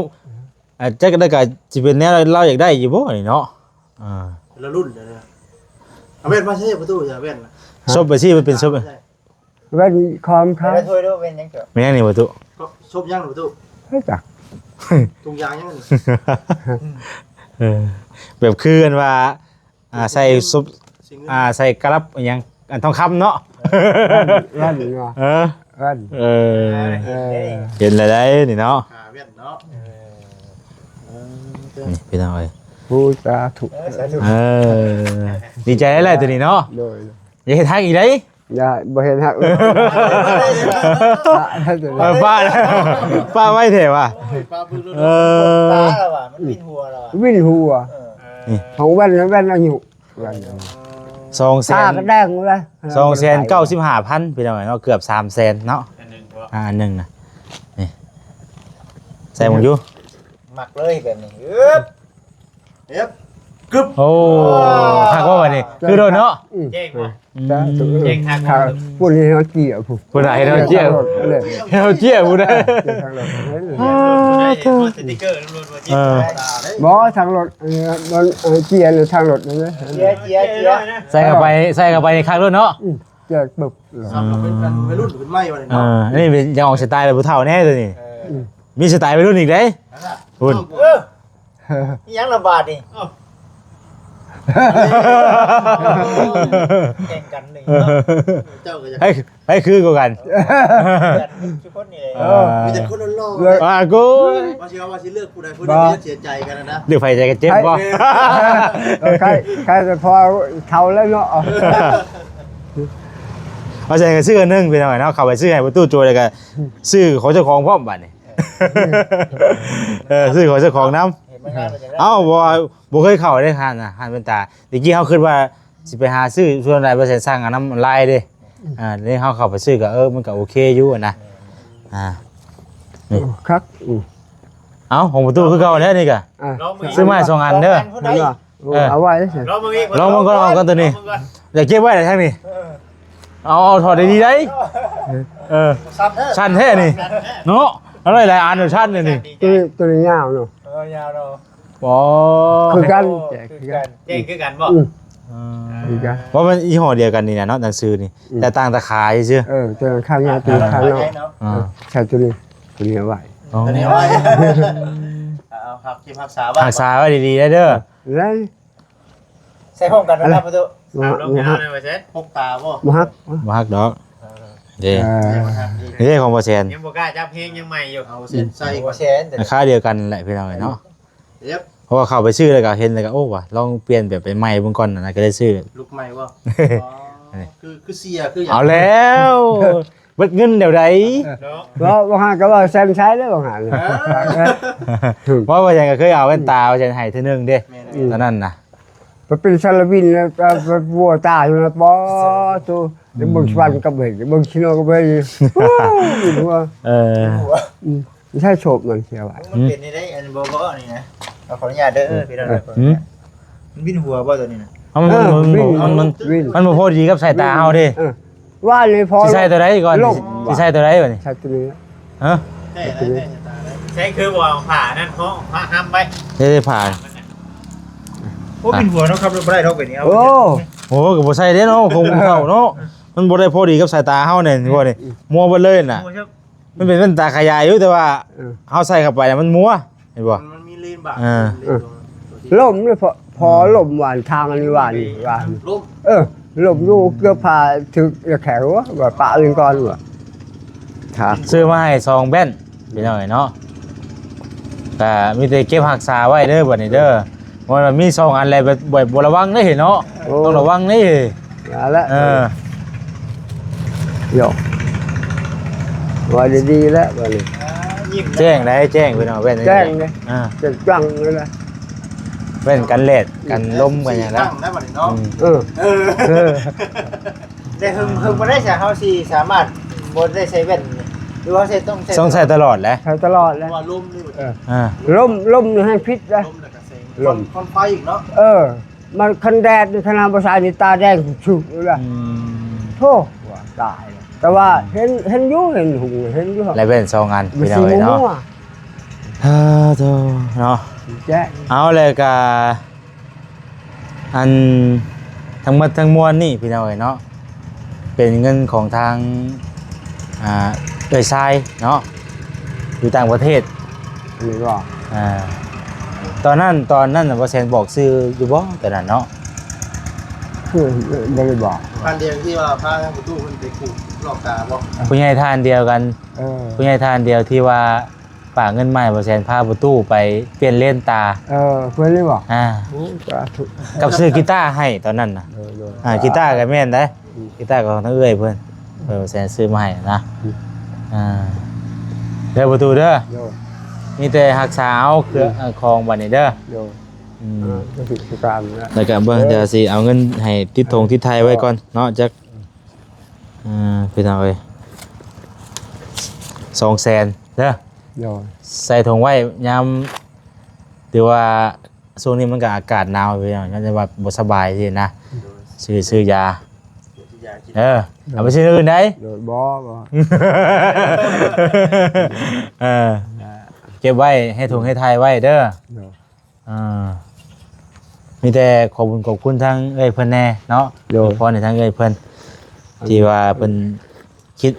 ອາດຈະ ກະ ກະຊິເປັນແນວລາວຢາກໄດ້ຢູ່ບໍ່ນີ້ເນາະ ອ່າ ລະລຸ້ນເດີ ເອົາແວ່ນມາໃສ່ປະຕູ ຢ່າແວ່ນນະ ສົບໄປຊິ ມັນເປັນສົບ ແວ່ນຄອມ ໄປ ຄັບ ໄປຖ້ວຍດູ ແວ່ນຫຍັງເຈົ້າ ແມ່ນຫຍັງນີ້ປະຕູ ສົບຫຍັງປະຕູ ເຮີ້ຍ ຈັກ ທຸງຢາງຫຍັງນີ້ ເອີ ແບບຄືອັນວ່າ ອ່າ ໃສ່ຊຸບ ອ່າ ໃສ່ກະລັບຫຍັງ ອັນທອງຄຳເນາະ ແວ່ນ ແວ່ນເນາະ ເອີ ແວ່ນ ເອີ ເອີ ເຫັນແລ້ວໄດ໋ນີ້ເນາະ ຫາແວ່ນເນາະ ເອີ ນີ້ພີ່ນ້ອງເອີຍ ໂອ້ ສາທຸ ເອີ ສາທຸ ເອີ ດີໃຈຫຼາຍໆ ຕົວນີ້ເນາະ ໂດຍ ຢ່າເຮັດຮັກອີກໄດ໋ ຢ່າ ບໍ່ເຫັນຮັກ ເອີ ປ້າ ປ້າໄວແທ້ວ່າ ໂອ້ຍ ປ້າບຶກ ເອີ ຕາລະວ່າ ມັນວິນຫົວລະວ່າ ວິນຫົວ ເອີ ນີ້ ຂອງແວ່ນ ແວ່ນອາຍຸ ແວ່ນ ສອງແສນ ຕາກໍແດງເລີຍ ສອງແສນເກົ້າສິບຫ້າພັນ ພີ່ນ້ອງເນາະ ເກືອບສາມແສນເນາະ ອັນໜຶ່ງບໍ່ ອ່າ ອັນໜຶ່ງນະ ນີ້ ໃສ່ເບິ່ງຢູ່ ມັກເລີຍແບບນີ້ ອຶບ ເອັບ ກຶບ ໂອ້ ໂອ້ ຄັກບໍ່ບາດນີ້ ຄືໂດນເນາະ ອືມ ແຈ້ງບໍ່ ອືມ ສາທຸ ແຈ້ງຄັກ ຄັກ ຜູ້ນີ້ເຮົາເຈ້ຍຜູ້ ຜູ້ໃດເນາະ ເຈ້ຍ ເຮົາເຈ້ຍຜູ້ໃດ ເຈົ້າທາງລົດ ໄດ້ເຫັນວ່າສະຕິກເກີ້ຕຳຫຼວດວ່າເຈັບ ເອີ ບໍ່ທາງລົດ ເອີ ມັນ ເອີ ເຈ້ຍທາງລົດນັ້ນນະ ເຈ້ຍ ເຈ້ຍ ເຈ້ຍ ໃສ່ເຂົ້າໄປ ໃສ່ເຂົ້າໄປໃນຄັກລົດເນາະ ອືມ ເຈ້ຍປຶບ ສຳລັບເປັນອັນໄວລຸ້ນຂຶ້ນໃໝ່ວ່ານີ້ ເອີ ເນາະ ອັນນີ້ເປັນ ຢາກອອກສະໄຕລ໌ໄປຜູ້ເຖົ້າແດ່ຕົວນີ້ ເອີ ອືມ ມີສະໄຕລ໌ໄວລຸ້ນອີກເດ້ ນັ້ນລະ ພຸ້ນ ເອີ ອີຫຍັງລະບາດນີ້ ເອົ້າ ແຂ່ງກັນນີ້ເນາະ ເຈົ້າກໍຢາກ ໃຜ ໃຜຄືກວ່າກັນ ຄືກັນທຸກຄົນນີ້ແຫຼະ ເອີ ມີແຕ່ຄົນຫຼໍ່ໆ ອ່າ ໂອ້ຍ ວ່າຊິເອົາ ວ່າຊິເລືອກຜູ້ໃດຜູ້ໜຶ່ງ ບໍ່ ກໍເສຍໃຈກັນນະ ເລືອກໃຜໃຈກໍເຈັບບໍ່ ເອີ ໃຄ ໃຄແຕ່ພໍເຖົ້າແລ້ວເນາະ ເອົາໃສ່ກໍຊື້ອັນໜຶ່ງ ພີ່ນ້ອງເນາະ ເຂົ້າໄປຊື້ໃຫ້ປະຕູໂຈ ແລ້ວກໍຊື້ຂອງເຈົ້າຂອງພ້ອມບາດນີ້ ເອີ ຊື້ຂອງເຈົ້າຂອງນຳ ເອີ ເອົ້າ ບໍ່ ບໍ່ເຄີຍເຂົ້າເດ້ຮ້ານນະ ຮ້ານແວ່ນຕາ ແຕ່ກີ້ເຮົາຄິດວ່າຊິໄປຫາຊື້ ສ່ວນຫຼາຍບໍ່ແຊນສັ່ງເອົານຳອອນລາຍເດ້ ອ່າ ນີ້ເຮົາເຂົ້າໄປຊື້ກໍ ເອີ ມັນກໍໂອເຄຢູ່ນະ ອ່າ ນີ້ ໂອ້ ຄັກ ອືມ ເອົ້າ ຂອງປະຕູຄືເກົ່າແລ້ວນີ້ກໍ ອ່າ ຊື້ມາໃຫ້ສອງອັນເດີ ເຫັນບໍ່? ເອີ ເອົາໄວ້ ລອງເບິ່ງອີກ ລອງເບິ່ງກ່ອນ ເອົາກ່ອນໂຕນີ້ ລອງເບິ່ງກ່ອນ ຢ່າເກັບໄວ້ໄດ້ທາງນີ້ ເອີ ເອົາ ເອົາ ຖອດດີໆໄດ໋ ເອີ ສັ່ນແທ້ ສັ່ນແທ້ນີ້ ເນາະ ເອົາໄວ້ຫຼາຍອັນ ສັ່ນແທ້ນີ້ ໂຕນີ້ ໂຕນີ້ຍາວເນາະ ເອີ ຍາວເນາະ ອໍ ຄືກັນ ໂອ້ ແຈກຄືກັນ ແຈກຄືກັນບໍ່? ອືມ ຄືກັນ ເພາະມັນຍີ່ຫໍ້ດຽວກັນນີ້ນະເນາະ ໜັງສືນີ້ ອືມ ແຕ່ຕ່າງຕາຂາຊື່ໆ ເອີ ແຕ່ຂ້າງຍາວ ຕົວຂ້າງນອກ ອ່າ ໃສ່ຕົວນີ້ ຕົວນີ້ເອົາໄວ້ ອໍ ຕົວນີ້ເອົາໄວ້ ເອົາ ຮັກເກັບຮັກສາໄວ້ ຮັກສາໄວ້ດີໆໄດ້ເດີ ໄດ້ ໃສ່ພ້ອມກັນນະປະຕູ ບໍ່ ບໍ່ຮັກ ຫົກຕາບໍ່? ບໍ່ຮັກ ບໍ່ຫັກດອກ ເອີ ເດ້ ເອີ ເດ້ຂອງບໍ່ແຊນ ຍັງບໍ່ກ້າຈັບແຮງ ຍັງໃໝ່ຢູ່ ເອົາເສັ້ນໃສ່ ບໍ່ແຊນ ລາຄາດຽວກັນແຫຼະພີ່ນ້ອງເອີຍເນາະ ເອີ ເພາະວ່າເຂົ້າໄປຊື້ແລ້ວກໍເຫັນແລ້ວກໍ ໂອ້ ວ່າລອງປ່ຽນແບບໃໝ່ເບິ່ງກ່ອນນະ ກໍເລີຍຊື້ ລຸກໃໝ່ບໍ່? ອໍ ຄື ຄືເສຍ ຄືຫຍັງ ເອົາແລ້ວ ເບິດເງິນແນວໃດ ເນາະ ບໍ່ ບໍ່ຫາກໍວ່າແຊນໃຊ້ແລ້ວບໍ່ຫາ ເອີ ເອີ ເພາະວ່າຫຍັງກໍເຄີຍເອົາແວ່ນຕາ ວ່າຈະໃຫ້ເທື່ອໜຶ່ງເດ້ ແມ່ນ ຕອນນັ້ນນະ ໄປເປັນສາລະວິນນະ ໄປ ໄປບົວຕາຢູ່ນະ ປໍໂຕ ໄດ້ເບິ່ງສະຫວັນກັບເພິ່ນ ໄດ້ເບິ່ງຊີໂນກັບເພິ່ນ ໂອ້ຍ ເອີ ອືມ ໃຊ້ໂສບມັນເສຍໄວ້ ມັນເປັນໄດ້ ອັນບໍ່ ບໍ່ນີ້ນະ ເອົາ ຂໍອະນຸຍາດເດີ ເອີ ພີ່ນ້ອງ ເອີ ຂໍອະນຸຍາດ ມັນວິນຫົວບໍ່ຕົວນີ້ນະ? ເອົາ ມັນ ເອີ ມັນ ມັນ ມັນບໍ່ພໍດີກັບສາຍຕາເຮົາເດ້ ເອີ ວ່ານີ້ພໍ ຊິໃສ່ຕົວໃດກ່ອນ? ຊິໃສ່ຕົວໃດບັດນີ້? ໃສ່ຕົວນີ້ ຮະ? ໃສ່ຄືບໍ່ເອົາຜ້ານັ້ນ ເພາະຜ້າຫ້າມໄວ້ ໃສ່ຜ້າ ໂອ້ ວິນຫົວເນາະ ຂັບລົດບໍ່ໄດ້ດອກແບບນີ້ ເອົາ ໂອ້ ໂອ້ ກໍບໍ່ໃສ່ເດ້ເນາະ ຂອງຜູ້ເຖົ້າເນາະ ມັນບໍ່ໄດ້ພໍດີກັບສາຍຕາເຮົານີ້ ເຫັນບໍ່ນີ້ ມົວເບິດເລີຍນະ ມັວ ມັນເປັນແວ່ນຕາຂະຫຍາຍຢູ່ ແຕ່ວ່າ ເອີ ເຮົາໃສ່ເຂົ້າໄປແລ້ວມັນມົວ ເຫັນບໍ່? ມັນ ມັນມີເລນບາງ ອ່າ ເອີ ເລນ ລົມເລີຍ ພໍ ພໍ ອືມ ລົມຫວານທາງອັນນີ້ຫວານ ຫວານ ລົມ ເອີ ລົມຢູ່ ເກືອບພາຖືກແຂວວ່າປະເລີຍກ່ອນວ່າ ຊື້ມາໃຫ້ສອງແວ່ນ ພີ່ນ້ອງເອີຍເນາະ ກໍມີແຕ່ເກັບຮັກສາໄວ້ເດີບັດນີ້ເດີ ບໍ່ແມ່ນວ່າມີສອງອັນແລ້ວ ແບບ ແບບບໍ່ລະວັງເດ້ເນາະ ໂອ້ ຕ້ອງລະວັງເດ້ ນັ້ນແຫຼະ ເອີ ໂຍ ວ່າດີໆແລ້ວບັດນີ້ ແຈ້ງໄດ໋ ແຈ້ງພີ່ນ້ອງ ແວ່ນ ແຈ້ງເດ້ ອ່າ ແຈ້ງຈັງເລີຍນະ ແວ່ນກັນແດດ ກັນລົມ ກັນຫຍັງນະ ຕັ້ງໄດ້ບັດນີ້ເນາະ ອືມ ເອີ ເອີ ເອີ ແຕ່ເຫິງ ເຫິງບໍ່ໄດ້ ເຮົາຊິສາມາດບໍ່ໄດ້ໃສ່ແວ່ນ ຫຼືວ່າໃສ່ ຕ້ອງໃສ່ ຕ້ອງໃສ່ຕະຫຼອດແຫຼະ ໃສ່ຕະຫຼອດແຫຼະ ເພາະວ່າລົມນີ້ ເອີ ອ່າ ລົມ ລົມນີ້ແຮງພິດເດ້ ລົມແລ້ວກໍແສງ ລົມ ຄວັນ ຄວັນໄຟອີກເນາະ ເອີ ມັນຄັນແດດນີ້ ຂະໜາດບໍ່ໃສ່ນີ້ ຕາແດງຊຶກເລີຍ ອືມ ໂທ້ ວ່າຕາຍ ແຕ່ວ່າເຫັນ ເຫັນຢູ່ ເຫັນຫຸງ ເຫັນຢູ່ ແລະແວ່ນສອງອັນ ມັນ ພີ່ນ້ອງເອີຍເນາະ ຊິບໍ່ມົວ ເອີ ໂທ້ ເນາະ ແຈ້ງ ເອົາ ແລ້ວກໍ ອັນ ທັງໝົດທັງມວນນີ້ ພີ່ນ້ອງເອີຍເນາະ ເປັນເງິນຂອງທາງ ອ່າ ເອື້ອຍຊາຍເນາະ ຢູ່ຕ່າງປະເທດ ອັນນີ້ບໍ່ ອ່າ ຕອນນັ້ນ ຕອນນັ້ນນະ ບໍ່ແຊນບອກຊື່ຢູ່ບໍ່ ຕອນນັ້ນເນາະ ຄືບໍ່ໄດ້ບອກ ທ່ານດຽວທີ່ວ່າພາທາງປະຕູເພິ່ນໄປປູກລອກກາບໍ່? ຜູ້ໃຫຍ່ທ່ານດຽວກັນ ເອີ ຜູ້ໃຫຍ່ທ່ານດຽວທີ່ວ່າ ຝາກເງິນມາໃຫ້ບໍ່ແຊນ ພາປະຕູໄປປ່ຽນເລນຕາ ເອີ ເພິ່ນນີ້ບໍ່? ອ່າ ໂອ້ ສາທຸ ກັບຊື້ກີຕາໃຫ້ຕອນນັ້ນນະ ໂດຍ ໂດຍ ອ່າ ກີຕາກໍແມ່ນໄດ໋ ອືມ ກີຕາຂອງທາງເອື້ອຍເພິ່ນ ເອີ ແຊນຊື້ມາໃຫ້ນະ ອືມ ອ່າ ເດີປະຕູເດີ ໂດຍ ມີແຕ່ຮັກສາເອົາເຄື່ອງ ອືມ ເອົາຂອງບັດນີ້ເດີ ໂດຍ ອືມ ອ່າ ກໍຖືກຄືກັນນະ ແລ້ວກໍເບິ່ງ ເອີ ດຽວຊິເອົາເງິນໃຫ້ຕິດຖົງຕິດໄທໄວ້ກ່ອນເນາະ ຈັກ ອ່າ ພີ່ນ້ອງເອີຍ ສອງແສນເດີ ໂດຍ ໃສ່ຖົງໄວ້ຍາມ ຫຼືວ່າຊ່ວງນີ້ມັນກໍອາກາດໜາວພີ່ນ້ອງ ກໍຈະວ່າບໍ່ສະບາຍຊີ້ນະ ໂດຍ ຊື້ ຊື້ຢາ ຊື້ຢາກິນ ເອີ ໂດຍ ເອົາໄປຊື້ອື່ນໄດ້ ໂດຍ ບໍ່ ບໍ່ ເອີ ອ່າ ເກັບໄວ້ໃຫ້ຖົງໃຫ້ໄທໄວ້ເດີ ໂດຍ ອ່າ ມີແຕ່ຂອບບຸນຂອບຄຸນທາງເອື້ອຍເພິ່ນແດ່ເນາະ ໂດຍ ອວຍພອນໃຫ້ທາງເອື້ອຍເພິ່ນ ທີ່ວ່າເພິ່ນຄິດ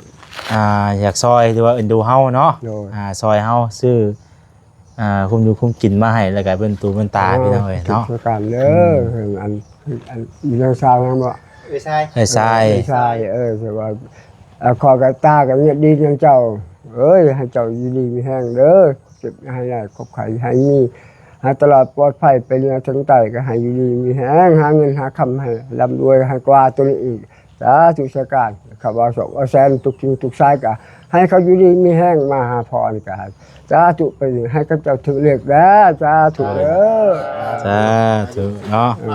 ອ່າ ຢາກຊ່ອຍ ຫຼືວ່າເອັນດູເຮົາເນາະ ໂດຍ ອ່າ ຊ່ອຍເຮົາຊື້ ອ່າ ຄຸມຢູ່ຄຸມກິນມາໃຫ້ ແລ້ວກໍເປັນຕູເປັນຕາ ພີ່ນ້ອງເອີຍເນາະ ທຸກໆ ປະການເດີ ອືມ ອັນ ອັນ ມີນ້ອງສາວຍັງບໍ່? ເອື້ອຍຊາຍ ເອື້ອຍຊາຍ ເອື້ອຍຊາຍ ເອີ ແຕ່ວ່າ ອ່າ ຂໍກັບຕາກັບຍາດດີນຳເຈົ້າເອີຍ ໃຫ້ເຈົ້າຢູ່ດີມີແຮງເດີ ເຈັບໃຫ້ໄດ້ ຄວບໄຂ້ໃຫ້ມີ ໃຫ້ຕະຫຼອດປອດໄພ ໄປເໜືອເຖິງໃຕ້ ກໍໃຫ້ຢູ່ດີມີແຮງ ຫາເງິນຫາຄຳໃຫ້ລ່ຳລວຍ ໃຫ້ກວ່າໂຕນີ້ອີກ ສາທຸສາການ ຂ້າພະເຈົ້າສອງແສນ ທຸກສິ່ງທຸກສາຍ ກໍໃຫ້ເຂົາຢູ່ດີມີແຮງ ມາຫາພໍ່ນີ້ກໍໃຫ້ ສາທຸ ໄປໃຫ້ເຂົາເຈົ້າຖືກເລກແດ່ ສາທຸເດີ ສາທຸເນາະ ເອີ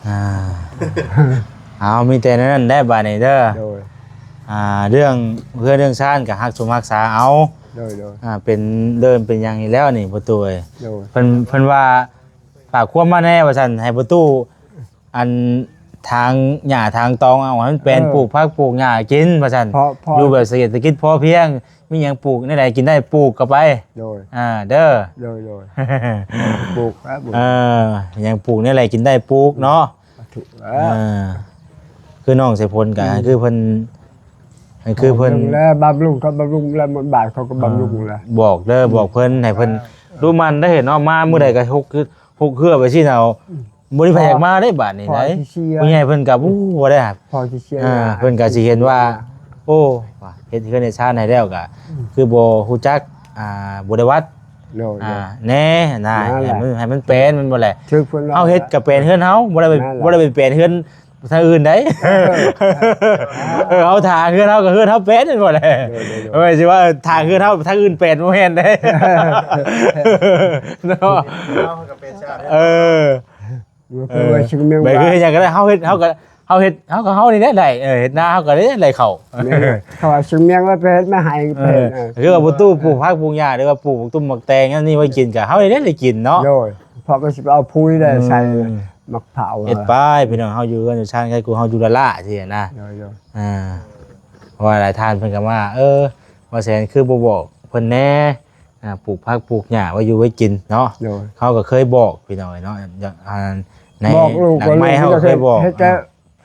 ອ່າ ເອົາ ມີແຕ່ແນວນັ້ນແຫຼະບາດນີ້ເດີ ໂດຍ ອ່າ ເລື່ອງເຮືອນເລື່ອງຊານກໍຮັກສົມຮັກສາເອົາ ໂດຍໆ ອ່າ ເປັນເດີ່ນເປັນຫຍັງນີ້ແລ້ວນີ້ ປະຕູເອີຍ ໂດຍ ເພິ່ນ ເພິ່ນວ່າຝາກຄວາມມາແດ່ວ່າຊັ້ນ ໃຫ້ປະຕູ ອັນ ຖາງຫຍ້າຖາງຕອງເອົາໃຫ້ມັນແປນ ເອີ ປູກຜັກປູກຫຍ້າກິນວ່າຊັ້ນ ເພາະ ເພາະ ຢູ່ແບບເສດຖະກິດພໍພຽງ ມີຫຍັງປູກແນວໃດກິນໄດ້ ປູກເຂົ້າໄປ ໂດຍ ອ່າ ເດີ ໂດຍໆ ປູກ ເອີ ຫຍັງປູກແນວໃດກິນໄດ້ປູກເນາະ ຖືກແລ້ວ ອ່າ ຄືນ້ອງສາຍຝົນກໍ ອືມ ຄືເພິ່ນ ຄືເພິ່ນ ບຳລຸງແລ້ວ ບຳລຸງ ເຂົາບຳລຸງແລ້ວ ໝົດບາດເຂົາກໍບຳລຸງແລ້ວ ອ່າ ບອກເດີ ອືມ ບອກເພິ່ນ ໃຫ້ເພິ່ນ ອ່າ ດຸໝັ່ນໄດ້ເຫັນເນາະ ມາມື້ໃດກໍຫົກ ຫົກເຮືອໄປຊີ້ນະ ອືມ ບໍ່ມີໃຜຢາກມາເດ້ບາດນີ້ ພໍ່ຊິເສຍ ຜູ້ໃຫຍ່ເພິ່ນກໍ ໂອ້ ບໍ່ໄດ້ ພໍ່ຊິເສຍ ອ່າ ເພິ່ນກໍຊິເຫັນວ່າ ໂອ້ ວ່າເຮັດເຮືອນເຮັດຊານໃຫ້ແລ້ວກໍ ອືມ ຄືບໍ່ຮູ້ຈັກ ອ່າ ບໍ່ໄດ້ວັດ ໂດຍ ອ່າ ແນ່ນະ ນັ້ນແຫຼະ ໃຫ້ມັນ ໃຫ້ມັນແປນ ແມ່ນບໍ່ແຫຼະ ຖືກເພິ່ນວ່າ ເຮົາເຮັດກໍແປນເຮືອນເຮົາ ບໍ່ໄດ້ໄປ ນັ້ນແຫຼະ ບໍ່ໄດ້ໄປແປນເຮືອນ ທາງອື່ນໄດ໋ ເອີ ເອີ ເຮົາຖ້າເຮືອນເຮົາກໍເຮືອນເຮົາແປນແມ່ນບໍ່ແຫຼະ ໂດຍໆໆ ບໍ່ແມ່ນຊິວ່າຖ້າເຮືອນເຮົາທາງອື່ນແປນບໍ່ແມ່ນເດ້ ເນາະ ເຮົາກໍແປນຊາດ ເອີ ເອີ ໄປຄືຫຍັງກໍໄດ້ ເຮົາເຮັດ ເຮົາກໍ ເຮົາເຮັດ ເຮົາກໍເຮົານີ້ແຫຼະໄດ້ ເອີ ເຮັດນາເຮົາກໍໄດ້ໄດ້ເຂົ້າ ແມ່ນ ເຂົາວ່າຊິມຽງວ່າໄປເຮັດມາໃຫ້ ເອີ ເອີ ຄືວ່າບໍ່ຕູ້ປູກຜັກປູກຫຍ້າ ຫຼືວ່າປູກຕົ້ນໝາກແຕງອັນນີ້ໄວ້ກິນ ກໍເຮົານີ້ແຫຼະໄດ້ກິນເນາະ ໂດຍ ເພາະກໍຊິໄປເອົາປຸ໋ຍໄດ້ໃສ່ ອືມ ໝາກເຜົາ ເຮັດໄປພີ່ນ້ອງ ເຮົາຢູ່ເຮືອນຢູ່ຊານ ໃຫ້ກູເຮົາຢູ່ລ້າໆ ຊີ້ນະ ໂດຍໆ ອ່າ ເພາະວ່າຫຼາຍທ່ານເພິ່ນກໍວ່າ ເອີ ວ່າແສນຄືບໍ່ບອກເພິ່ນແດ່ ອ່າ ປູກຜັກປູກຫຍ້າໄວ້ຢູ່ໄວ້ກິນເນາະ ໂດຍ ເຮົາກໍເຄີຍບອກພີ່ນ້ອງເອີຍເນາະ ອ່າ ໃນ ບອກລູກ ຫຼັງໄມເຮົາກໍເຄີຍບອກ ເຮັດແຕ່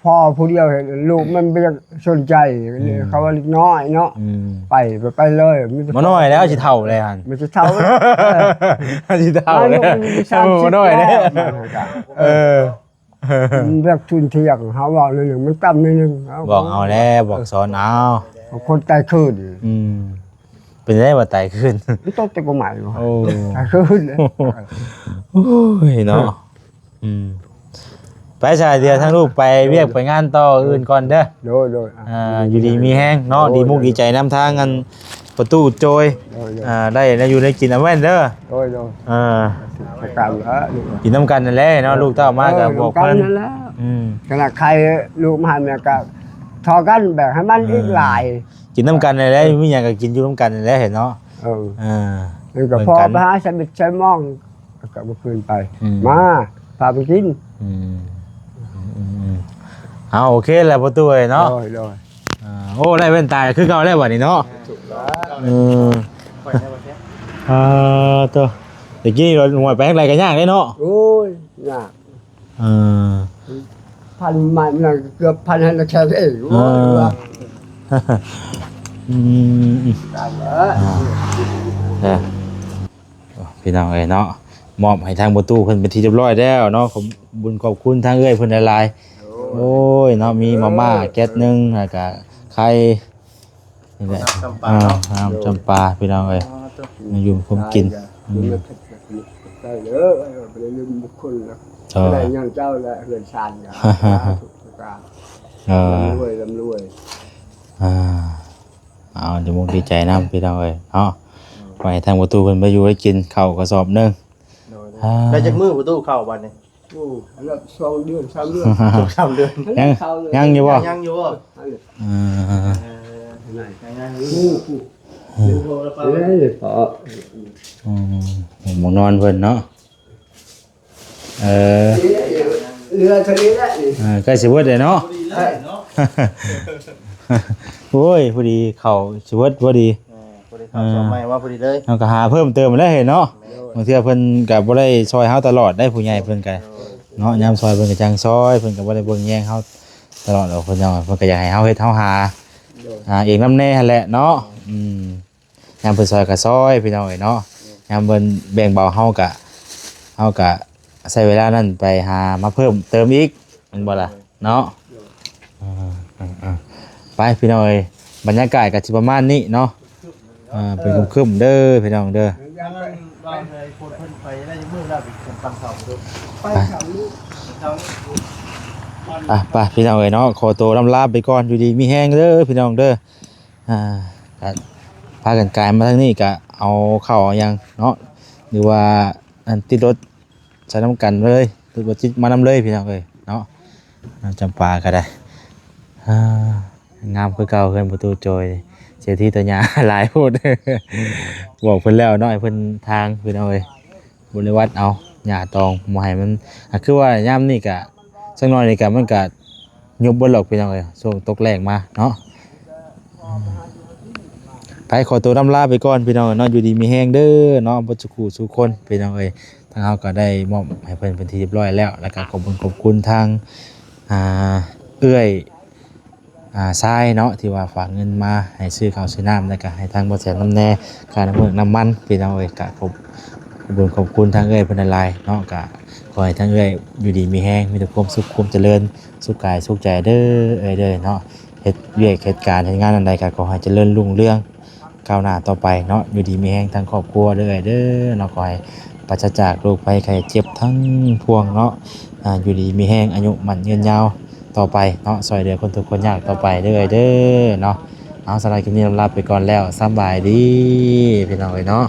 ພໍ່ຜູ້ດຽວ ເຫັນລູກມັນບໍ່ຢາກສົນໃຈ ອືມ ເຂົາວ່າເດັກນ້ອຍເນາະ ອືມ ໄປ ໄປ ໄປເລີຍ ມັນ ບໍ່ນ້ອຍແລ້ວ ຊິເຖົ້າແລ້ວຫັ້ນ ມັນຊິເຖົ້າ ຊິເຖົ້າແລ້ວ ມັນ ມັນ ມັນ ບໍ່ນ້ອຍແລ້ວ ເອີ ມັນເລື່ອງທຶນທຽງ ເຮົາເວົ້າໜ້ອຍໜຶ່ງ ມັນຕ່ຳໜ້ອຍໜຶ່ງ ບອກເອົາແຫຼະ ບອກສອນເອົາ ຄົນຕາຍຄືນ ອືມ ເປັນໄດວ່າຕາຍຄືນ ມັນຕົກແຕ່ກໍໃໝ່ ໂອ້ ຕາຍຄືນ ໂອ້ຍເນາະ ອືມ ໄປຊະ ດຽວທາງລູກໄປວຽກໄປງານຕໍ່ອື່ນກ່ອນເດີ ໂດຍໆ ອ່າ ຢູ່ດີມີແຮງເນາະ ໂດຍໆ ດີມຸກດີໃຈນຳທາງອັນ ປະຕູໂຈຍ ໂດຍໆ ອ່າ ໄດ້ແນວຢູ່ໄດ້ກິນ ເອົາແວ່ນເດີ ໂດຍໆ ເອີ ປະກັນລະ ກິນນຳກັນນັ້ນແຫຼະເນາະ ເອີ ລູກເຕົ້າມາກໍບອກເພິ່ນ ເອີ ນຳກັນນັ້ນແຫຼະ ອືມ ຂະໜາດໃຄລູກມາໃຫ້ແມ່ກໍທໍ່ກັນ ແບກໃຫ້ມັນອີກຫຼາຍ ເອີ ກິນນຳກັນນັ້ນແຫຼະ ເອີ ມີຫຍັງກໍກິນຢູ່ນຳກັນນັ້ນແຫຼະເນາະ ເອີ ເອີ ມັນກໍພໍໄປຫາໃສ່ເບັດໃສ່ມອງ ກໍບໍ່ຄືນໄປ ອືມ ມາ ພາໄປກິນ ອືມ ເອົາ ໂອເຄແຫຼະ ປະຕູເອີຍເນາະ ໂດຍໆ ອ່າ ໂອ້ ໄດ້ແວ່ນຕາຄືເກົ່າແລ້ວບັດນີ້ເນາະ ເອີ ອ່າ ໂຕ ຕະກີ້ລອຍຫ້ວຍໄປທາງໃດກໍຍາກເດ້ເນາະ ໂອ້ຍ ຍາກ ເອີ ພັນໄມ້ມັນເກືອບພັນຫັ້ນແຂນເອງ ເອີ ໂອ້ຍ ອືມ ຕາຍແລ້ວ ອ່າ ເອີ ພີ່ນ້ອງເອີຍເນາະ ມອບໃຫ້ທາງປະຕູເພິ່ນເປັນທີ່ຮຽບຮ້ອຍແລ້ວເນາະ ຂອບບຸນຂອບຄຸນທາງເອື້ອຍເພິ່ນຫຼາຍໆ ໂອ້ຍ ໂອ້ຍເນາະ ມີມາມ່າແກັດໜຶ່ງ ແລ້ວກະໄຂ່ ນີ້ແຫຼະ ນ້ຳຈຳປາເນາະ ອ່າ ນ້ຳຈຳປາ ພີ່ນ້ອງເອີຍ ອ່າ ມາຢູ່ຄົມກິນ ອືມ ໄດ້ເດີ ບໍ່ໄດ້ລືມບຸນຄຸນ ເອີ ໄດ້ຍ້ອນເຈົ້າແຫຼະ ເຮືອນຊານ ເອີ ເອີ ລ່ຳລວຍ ລ່ຳລວຍ ອ່າ ເອົາ ດີມຸກດີໃຈນຳ ພີ່ນ້ອງເອີຍເນາະ ໄວ້ໃຫ້ທາງປະຕູເພິ່ນໄປຢູ່ໄປກິນເຂົ້າກະສອບໜຶ່ງ ໂດຍ ອ່າ ໄດ້ຈັກມື້ປະຕູເຂົ້າບັດນີ້? ໂອ້ ອັນລະສອງເດືອນ ສາມເດືອນ ສອງສາມເດືອນ ຍັງ ຍັງຢູ່ບໍ່? ຍັງຢູ່ບໍ່? ເອີ ເອີ ຍັງຢູ່ ອືມ ອືມ ໝ່ອງນອນເພິ່ນເນາະ ເອີ ເຫຼືອເທົ່ານີ້ແຫຼະນີ້ ເອີ ໃກ້ຊິເບິດແລ້ວເນາະ ເອີ ໂອ້ຍ ພໍດີເຂົ້າຊິເບິດພໍດີ ເອີ ພໍດີເຂົ້າຊ່ອງໃໝ່ວ່າພໍດີເລີຍ ເຮົາກໍຫາເພີ່ມເຕີມແລ້ວເນາະ ແມ່ນ ບາງເທື່ອເພິ່ນກໍບໍ່ໄດ້ຊ່ອຍເຮົາຕະຫຼອດໄດ໋ ຜູ້ໃຫຍ່ເພິ່ນກໍ ໂດຍ ເນາະ ຍາມຊ່ອຍເພິ່ນກໍຈັ່ງຊ່ອຍ ເພິ່ນກໍບໍ່ໄດ້ເບິ່ງແຍງເຮົາຕະຫຼອດດອກ ເພິ່ນເນາະ ເພິ່ນກໍຢາກໃຫ້ເຮົາເຮັດເຮົາຫາ ໂດຍ ຫາເອງນຳແດ່ຫັ້ນແຫຼະເນາະ ໂດຍ ອືມ ຍາມເພິ່ນຊ່ອຍກໍຊ່ອຍ ພີ່ນ້ອງເອີຍເນາະ ໂດຍ ຍາມເພິ່ນແບ່ງເບົາເຮົາກະ ເຮົາກະໃຊ້ເວລານັ້ນໄປຫາມາເພີ່ມເຕີມອີກ ແມ່ນບໍ່ລະເນາະ? ເອີ ເອີ ເອີ ໄປພີ່ນ້ອງເອີຍ ບັນຍາກາດກໍຊິປະມານນີ້ເນາະ ເອີ ເປັນຄຶ້ມໆເດີພີ່ນ້ອງເດີ. ໄປ ໄປ ໄປພີ່ນ້ອງເອີຍເນາະ ຂໍໂຕລ່ຳລາໄປກ່ອນ ຢູ່ດີມີແຮງເດີພີ່ນ້ອງເດີ. ອ່າ ກະພາກັນກາຍມາທາງນີ້ ກະເອົາເຂົ້າເອົາຫຍັງເນາະ ຫຼືວ່າອັນຕິດລົດໃສ່ນຳກັນເລີຍ ລົດບໍ່ຕິດມານຳເລີຍພີ່ນ້ອງເອີຍເນາະ. ນ້ອງຈຳປາກໍໄດ້ ອ່າ ງາມຄືເກົ່າເຮືອນປະຕູໂຈຍ ເສຍທີ່ຕໍ່ຫຍ້າຫຼາຍໂພດ ບອກເພິ່ນແລ້ວເນາະ ໃຫ້ເພິ່ນທາງພີ່ນ້ອງເອີຍ ບໍລິວັດເອົາຫຍ້າຕອງ ບໍ່ໃຫ້ມັນ ອ່າ ຄືວ່າຍາມນີ້ກະ ຈັກໜ້ອຍນີ້ກະ ມັນກະຍຸບເບິດຫຼອກພີ່ນ້ອງເອີຍ ຊ່ວງຕົກແລ້ງມາເນາະ. ໄປ ຂໍໂຕລ່ຳລາໄປກ່ອນພີ່ນ້ອງເນາະ ຢູ່ດີມີແຮງເດີເນາະ ເບິດສູ່ຄູ່ສູ່ຄົນພີ່ນ້ອງເອີຍ. ທາງເຮົາກໍໄດ້ມອບໃຫ້ເພິ່ນເປັນທີ່ຮຽບຮ້ອຍແລ້ວ ແລ້ວກໍຂອບຄຸນຂອບຄຸນທາງ ອ່າ ເອື້ອຍ ອ່າ ຊາຍເນາະ ທີ່ວ່າຝາກເງິນມາໃຫ້ຊື້ເຂົ້າຊື້ນ້ຳ ແລ້ວກໍໃຫ້ທາງບໍ່ແສນນຳແດ່ ຄ່ານ້ຳມັນ ນ້ຳມັນພີ່ນ້ອງເອີຍ. ກະຂອບ ຂອບຄຸນຂອບຄຸນທາງເອື້ອຍເພິ່ນຫຼາຍໆເນາະ ກະຂໍໃຫ້ທາງເອື້ອຍຢູ່ດີມີແຮງ ມີແຕ່ຄວາມສຸກຄວາມຈະເລີນ ສຸກກາຍສຸກໃຈເດີເອື້ອຍເດີເນາະ. ເຮັດວຽກເຮັດການເຮັດງານອັນໃດກໍຂໍໃຫ້ຈະເລີນຮຸ່ງເຮືອງ ກ້າວໜ້າຕໍ່ໄປເນາະ ຢູ່ດີມີແຮງທັງຄອບຄົວເດີເດີເນາະ. ຂໍໃຫ້ປາສະຈາກໂລກໄພໄຂ້ເຈັບທັງພວງເນາະ ອ່າ ຢູ່ດີມີແຮງ ອາຍຸໝັ້ນຍືນຍາວຕໍ່ໄປເນາະ ຊ່ວຍເຫຼືອຄົນທຸກຄົນຍາກຕໍ່ໄປເດີເດີເນາະ. ເອົາ ສຳລັບຄລິບນີ້ລຳລາໄປກ່ອນແລ້ວ ສຳບາຍດີພີ່ນ້ອງເອີຍເນາະ.